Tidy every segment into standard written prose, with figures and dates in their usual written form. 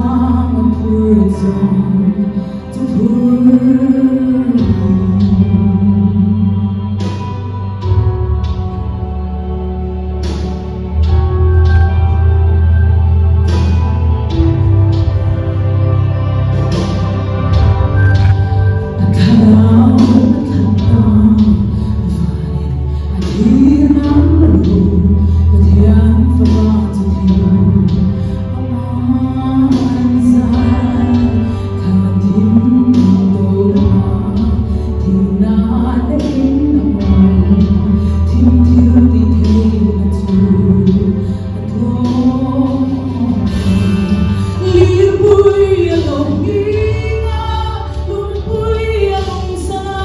Zang a phur chuan chu phur A thlarau a thlat ta, vanin a thlir ngam lo, Pathian fapa chu thil amah an zai, khan thim do a, thimna lehin a hual, thim thil ti theihna chu a tlawm ta. Lirpui a lo nghing a, lungpui a lung san a,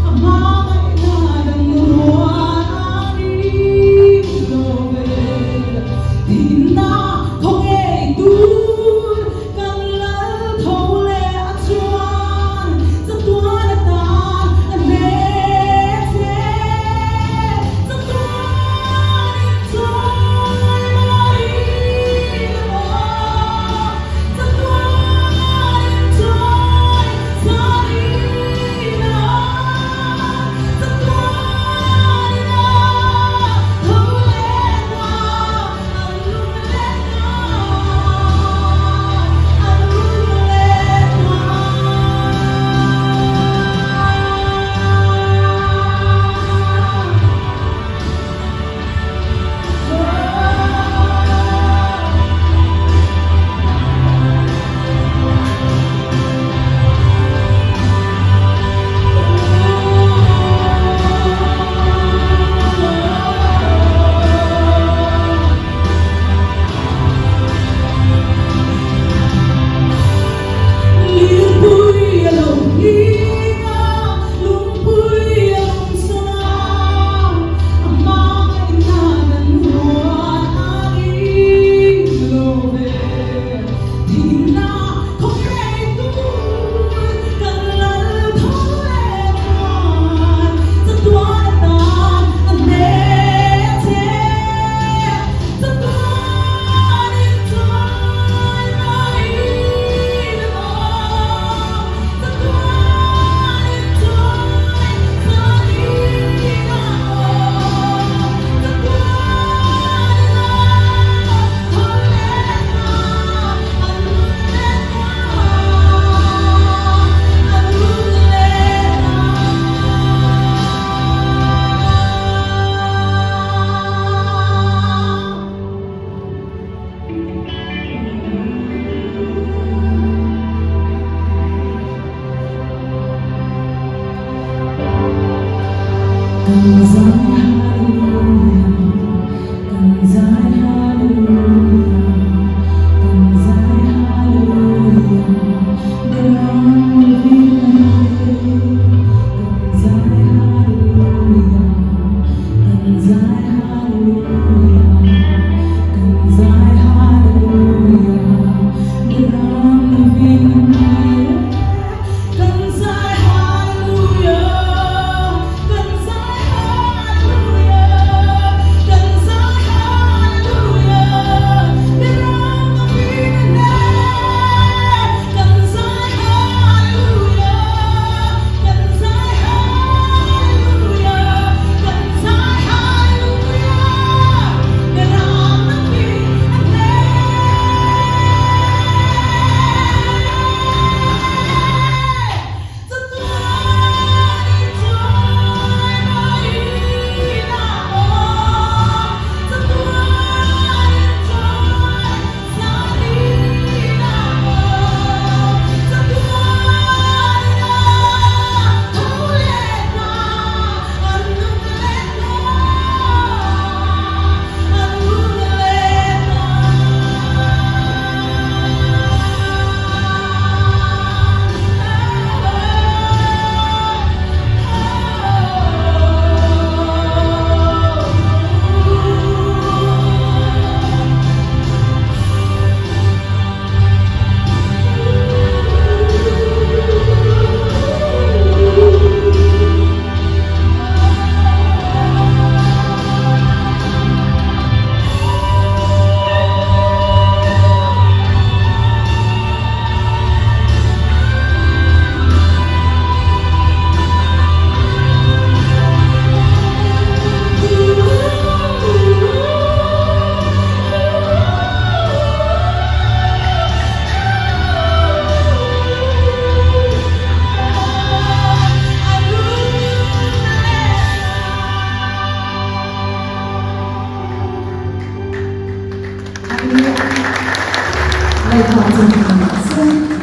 a hmangaihna dang rual a ni lo ve. Thinna khaw ngei tur kan lal tho leh a chuan chatuan atan a hle che. Chatuanin chawi mawiin a awm, chatuanin chawi zanin a awm, chatuanin a tho leh ta, an lung leh ta, an lung leh ta. Lirpui a lo hling a, lungpui a lung san a, a hmangaihna kan rual a ni lo ve. Thihna khaw ngei tur kan lal tho leh chuan chatuan atan a hneh che. Chatuanin chawi mawiin a awm, chatuanin chawi zanin a awm, chatuanin a tho leh ta, a nun leh ta, a nun leh ta. Kan zai hallelujah, kan zai hallelujah, kan zai hallelujah, Beram lovin a ni. Kan zai hallelujah, kan zai hallelujah, kan zai hallelujah, Beram lovin a ni. Kan zai hallelujah, kan zai hallelujah. Lalpa chu hmuh se.